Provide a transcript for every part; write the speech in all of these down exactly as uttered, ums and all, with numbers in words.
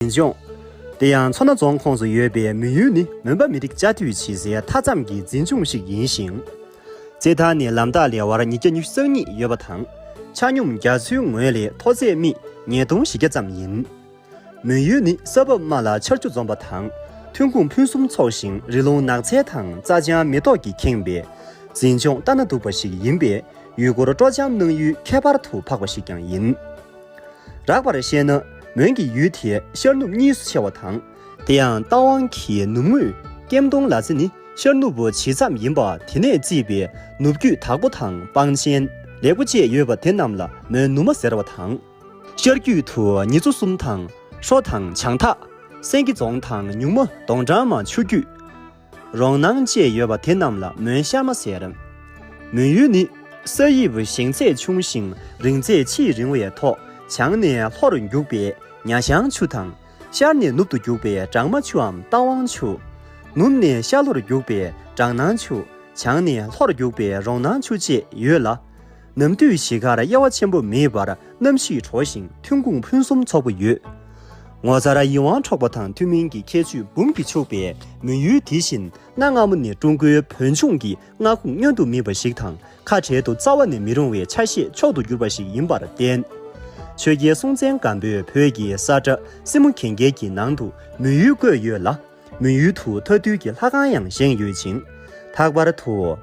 འཛིན་སྐྱོང་། དེ་ཡང་མཚོ་སྣ་རྫོང་ཁོངས་སུ་ཡོད་པའི་མོན་ཡུལ་ནི་མོན་པ་མི་རིགས་བཅའ་སྡོད་བྱེད་སའི་མཐའ་མཚམས་ཀྱི་འཛིན་སྐྱོང་ཞིག་ཡིན་ཞིང་། རྩེད་ཐང་ནས་ལམ་ཐག་ལེ་དབར་ཉིས་བརྒྱ་ཉི་ཤུ་རྩ་གཉིས་ཡོད་པ་དང་། ཆ་སྙོམས་རྒྱ་མཚོའི་ངོས་ལས་མཐོ་ཚད་སྨི་ཉིས་སྟོང་བཞི་བརྒྱ་ཙམ་ཡིན། མོན་ཡུལ་ནི་ས་བབ་དམའ་ལ་ཆར་ཆུ་འཛོམས་པ་དང་། ཐོན་ཁུངས་ཕུན་སུམ་ཚོགས་ཤིང་རི་ཀླུང་ནགས་ཚལ་དང་རྩྭ་ལྗང་མེ་ཏོག་གིས་ཁེངས་པའི་འཛིན་སྐྱོང་ལྟ་ན་སྡུག་པ་ཞིག་ཡིན་པས། ཡུལ་སྐོར་སྤྲོ་འཆམ་གནང་ཡུལ་ཁྱད་པར་དུ་འཕགས་པ་ཞིག་ཀྱང་ཡིན། རགས་པར་བཤད་ན། མོན་གྱི་ཡུལ་དེ་ཤར་ནུབ་གཉིས་སུ་ཕྱེ་བ་དང་། དེ་ཡང་རྟ་དབང་གི་ནུབ་ངོས་ཀེམ་ཏོང་ལ་ཙི་ནི་ཤར་ནུབ་བྱེ་མཚམས་ཡིན་པ། དེ་ནས་བརྩིས་པའི་ནུབ་རྒྱུད་དྭགས་པོ་དང་སྤང་ཆེན་ལེགས་པོ་བཅས་ཡོད་པ་དེ་རྣམས་ལ་མོན་ནུབ་མ་ཟེར་བ་དང་། ཤར་རྒྱུད་དུ་ཉི་ཚོ་གསུམ་དང་ཧྲོ་དང་བྱང་ཐག་སེང་གེ་རྫོང་དང་ཉུང་མ་གདོང་གྲང་མ་ཆུ་རྒྱུད། རོང་སྣང་བཅས་ཡོད་པ་དེ་རྣམས་ལ་མོན་ཤར་མ་ཟེར། མོན་ཡུལ་ནི་ས་དབྱིབས་བཞེངས་ཚད་ཆུང་ཞིང་རིང་ཚད་ཆེས་རིང་བའི་ཐོག་བྱང་ནས་ལྷོར་རྒྱུག་པའི་ཉ་ཤང་ཆུ་དང་། ཤར་ནས་ནུབ་ཏུ་རྒྱུག་པའི་གྲང་མ་ཆུའམ་རྟ་དབང་ཆུ། ནུབ་ནས་ཤར་ལྷོར་རྒྱུག་པའི་གྲང་ནང་ཆུ། བྱང་ནས་ལྷོར་རྒྱུག་པའི་རོང་སྣང་ཆུ་བཅས་ཡོད་ལ། ནམ་དུས་བཞི་ཀར་དབྱེ་བ་ཆེན་པོ་མེད་པར་གནམ་གཤིས་དྲོ་ཞིང་ཐོན་ཁུངས་ཕུན་སུམ་ཚོགས་པོ་ཡོད། ངོ་མཚར་ཡིད་དབང་འཕྲོག་པ་དང་ཐུན་མིན་གྱི་ཁྱད་ཆོས་འབུམ་གྱིས་ཕྱུག་པའི་མོན་ཡུལ་དེ་བཞིན་གནའ་སྔ་མོ་ནས་ཀྲུང་གོའི་བོད་ལྗོངས་ཀྱི་མངའ་ཁོངས་བསྙོན་དུ་མེད་པ་ཞིག་དང་། ཁ་བྲལ་དུ་རྩ་བ་ནས་མི་རུང་བའི་ཆ་ཤས་མཆོག་ཏུ་གྱུར་པ་ཞིག་ཡིན་པར་བརྟེན། ཆོས་རྒྱལ་སྲོང་བཙན་སྒམ་པོས་བོད་ཀྱི་ས་ཁྲ་སྲིན་མོ་གན་རྐྱལ་གྱི་ནང་དུ་མོན་ཡུལ་བཀོད་ཡོད་ལ། མོན་ཡུལ་དུ་མཐའ་འདུལ་གྱི་ལྷ་ཁང་ཡང་བཞེངས་ཡོད་ཅིང་། ལྷག་པར་དུ།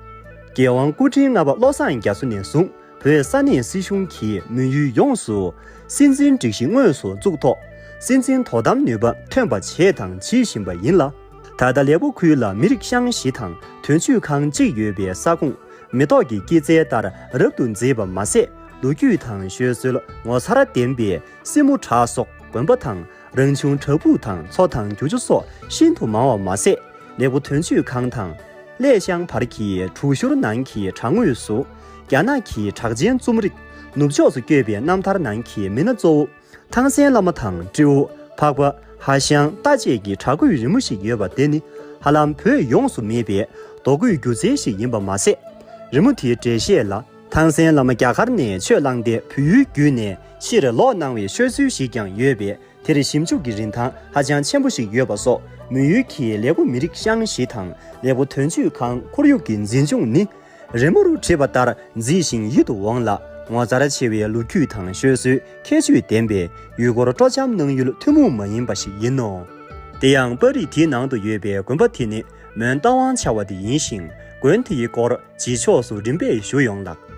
རྒྱལ་དབང་སྐུ་ཕྲེང་ལྔ་པ་བློ་བཟང་རྒྱ་མཚོ་ནས་བཟུང་བོད་ས་གནས་སྲིད་གཞུང་གིས་མོན་ཡུལ་ཡོངས་སུ་སྲིད་འཛིན་སྒྲིག་གཞི་དངོས་སུ་བཙུགས་ཐོག་སྲིད་འཛིན་དོ་དམ་ནུས་པ་ཐོན་པ་བྱས་དང་བྱེད་བཞིན་པ་ཡིན་ལ། ད་ལྟ་ལེགས་པོ་ཁུལ་ལ་མི་རིགས་ཤང་བཞི་དང་དོན་གཅོད་ཁང་གཅིག་ཡོད་པའི་ས་ཁོངས་མེ་ཏོག་གི་སྐྱེད་ཚལ་ལྟར་རབ་ཏུ་མཛེས་པ་མ་ཟད། ལོ་རྒྱུས་དང་ཤོད་སྲོལ་ངོ་མཚར་ལྡན་པའི་སྲིན་མོ་བྲག་སོགས་དགོན་པ་དང་རང་བྱུང་བྲག་ཕུག་དང་མཚོ་དང་རྒྱུག་ཆུ་སོགས་ཤིན་ཏུ་མང་བ་མ་ཟད། ལེགས་པོ་དོན་གཅོད་ཁང་དང་། གླེ་ཤང་བར་གྱི་གྲུ་ཞོར་ནང་གི་བྲག་ངོས་སུ། རྒྱ་ནག་གི་གྲགས་ཅན་རྩོམ་རིག་ནུབ་ཕྱོགས་སུ་བསྐྱོད་པའི་རྣམ་ཐར་ནང་གི་མི་སྣ་གཙོ་བོ། ཐང་སན་བླ་མ་དང་སྤྲེའུ། འཕགས་པ། ཧ་ཤང་། རྟ་བཅས་ཀྱི་བྲག་བརྐོས་རི་མོ་ཞིག་ཡོད་པ་དེ་ནི་ཧ་ལམ་བོད་ཡོངས་སུ་མེད་པའི་རྡོ་བརྐོས་སྒྱུ་རྩལ་ཞིག་ཡིན་པ་མ་ཟད། རི་མོ་དེའི་འགྲེལ་བཤད་ལ་ཐང་སན་བླ་མ་རྒྱ་གར་ནས་ཆོས་བླངས་ཏེ་བོད་ཡུལ་བརྒྱུད་ནས་ཕྱིར་ལོག་གནང་བའི་ཤོད་ཚུལ་ཞིག་ཀྱང་ཡོད་པས། དེར་ཞིབ་འཇུག་གི་རིན་ཐང་ཧ་ཅང་ཆེན་པོ་ཞིག་ཡོད་པ་སོགས། མོན་ཡུལ་གྱི་ལེགས་པོ་མི་རིགས་ཤང་བཞི་དང་ལེགས་པོ་དོན་གཅོད་ཁང་ཁོར་ཡུག་གི་འཛིན་སྐྱོང་ནི། རི་མོར་བྲིས་པ་ལྟར་མཛེས་ཤིང་ཡིད་དུ་འོང་ལ། ངོ་མཚར་ཆེ་བའི་ལོ་རྒྱུས་དང་ཤོད་སྲོལ་ཁྱད་ཆོས་ལྡན་པས། ཡུལ་སྐོར་སྤྲོ་འཆམ་གནང་ཡུལ་ཐུན་མོང་མ་ཡིན་པ་ཞིག་ཡིན་ནོ། དེ་ཡང་པར་རིས་དེའི་ནང་དུ་ཡོད་པའི་དགོན་པ་དེ་ནི་མོན་རྟ་དབང་བྱ་བ་དེ་ཡིན་ཞིང་། དགོན་དེའི་སྐོར་རྗེས་ཕྱོགས་སུ་རིམ་པས་ཞུ་ཡོང་ལགས།